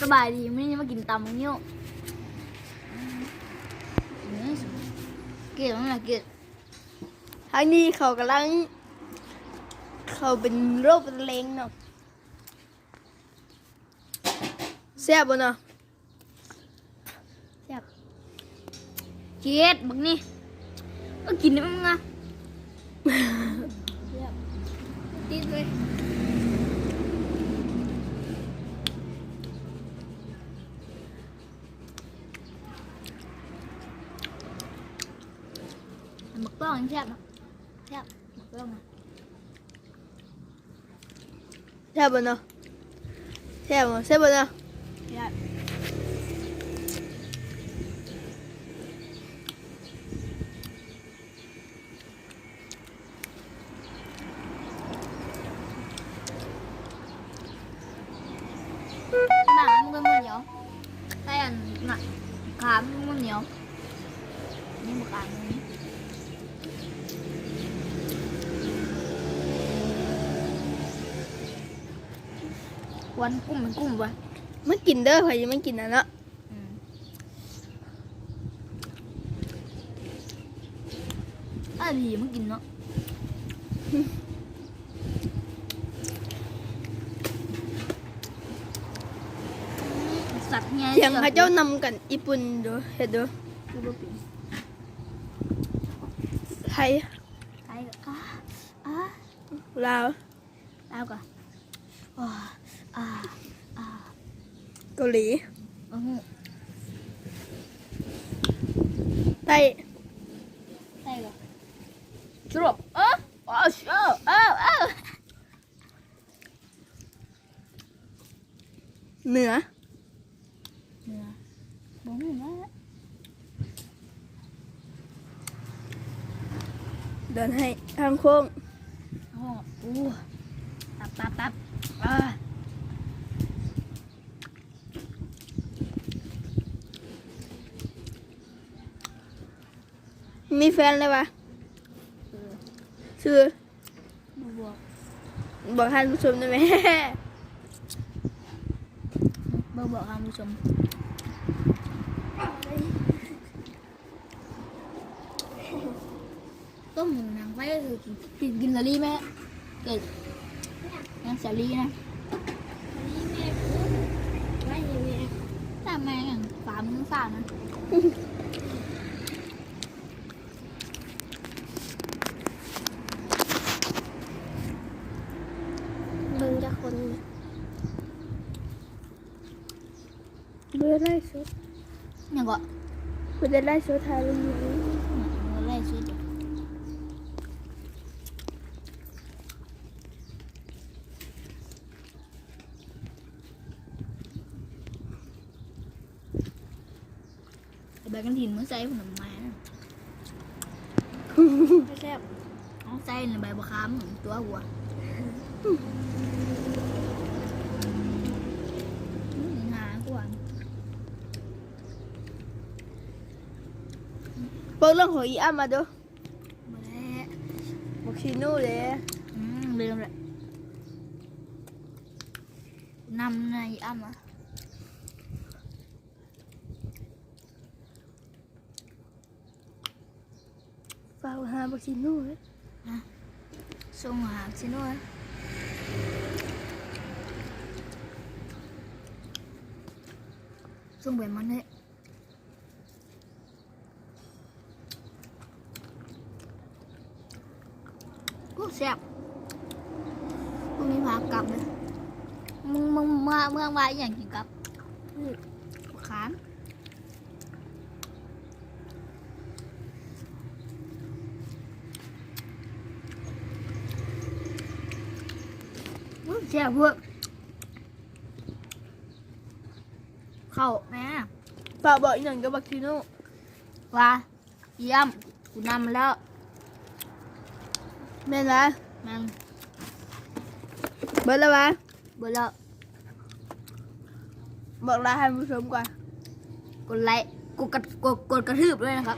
ສະບາຍດີ ມື້ນີ້ມາກິນຕຳບັກຫຍັງ? ເກດ ເກດ ທາງນີ້ເຂົາກຳລັງ ເຂົາເປັນໂລກມະເຮັງເນາະ. ແຊບບໍ່ເນາະ? ແຊບ. ເຈັດ ບັກນີ້ ມາກິນນຳມຶງນະ. ແຊບ ຕິດເລີຍ. ໝາກຕ້ອງແຊບເນາະ. ແຊບ ໝາກຕ້ອງນະ. ແຊບບໍ່ເນາະ? ແຊບບໍ່? ແຊບບໍ່ເນາະ? ແຊບ. ໝາກມັນກໍບໍ່ໜຽວ ແຕ່ອັນ ໝາກຂາມມັນໜຽວ. ນີ້ໝາກຂາມນີ້ ຄວັນກຸ້ມເປັນກຸ້ມວ່າ ມັນກິນເດີ ໃຜຍັງບໍ່ກິນນະເນາະ. ອືມ ອັນນີ້ມັນກິນເນາະ. ສັດໃຫຍ່ ສຽງເຂົາເຈົ້ານຳກັນ ຍີ່ປຸ່ນເດີ ເຮັດເດີ ຄືບໍ່ເປັນ ໄທ ໄທ ອາ ອາ ລາວ ລາວກໍ ອາ ອາ ອາ ເກົາຫຼີ ບໍ່ຮູ້ ໃຕ້ ໃຕ້ກໍ ສະຫຼຸບ ເອີ ເອີ ເອີ ເອີ ເອີ. ເໜືອ ເໜືອ ບໍ່ຮູ້ແລ້ວ ເດີນໃຫ້ທາງໂຄ້ງ ໂອ້ ໂອ້ ປັບ ປັບ ປັບ ອາ ມີແຟນແລ້ວຫວາ? ເອີ ຊື່ ບໍ່ບອກ ບອກທ່ານຜູ້ຊົມໄດ້ໄໝ? ບໍ່ບອກທ່ານຜູ້ຊົມ. ຕົ້ມໜັງໄຟກໍຄືກິນ ກິນ ກິນສາລີແມ່ ເກີດ ຫຍັງສາລີນະ ສາລີແມ່ ໄວ້ໃຫ້ແມ່ ຖ້າແມ່ຫຍັງ ສາມມື້ສາມນະ. ເບິ່ງຈັກຄົນ ບໍ່ໄດ້ໄລຟ໌ສົດ ຫຍັງເກາະ ບໍ່ໄດ້ໄລຟ໌ສົດ ຖ່າຍລົງຢູທູບ ບໍ່ໄດ້ໄລຟ໌ສົດ. ເອົາໃບກະຖິນມາໃສ່ພຸ້ນນະ ມາ ແຊບ ເອົາໃສ່ໃນໃບບັກຂາມ ຕົວຫົວ ອືມ ຫາກວ່າ ເບິ່ງເລື່ອງຂອງອີອຳມາເດີ ບໍ່ແລ້ວ ບັກຂີ້ໜູເດ້ ອືມ ລືມແລ້ວ ນຳໃນອີອຳມາ. ຝາກຫາບັກຂີ້ໜູເດ້ ຮະ ສົ່ງຫາບັກຂີ້ໜູເດ້ ສົ່ງໄປມັນເດ້. ໂອ້ ແຊບ ບໍ່ມີພາກັບເລີຍ ມຶງ ມຶງ ເມືອ ເມືອວ່າອີ່ຫຍັງກິນກັບ ອືມ ບັກຂາມ ໂອ້ ແຊບເວີ້ຍ ເຂົ້າແມ່ ຝາກບອກອີ່ຫຍັງກັບບັກຂີ້ໜູ ວ່າ ຢ້ຽມ ກູນຳແລ້ວ ແມ່ນຫວາ? ແມ່ນ ເບິດແລ້ວຫວາ? ເບິດແລ້ວ ບອກລາທ່ານຜູ້ຊົມກ່ອນ ກົດໄລ ກົດກະ ກົດ ກົດກະຖືບດ້ວຍນະຄັບ.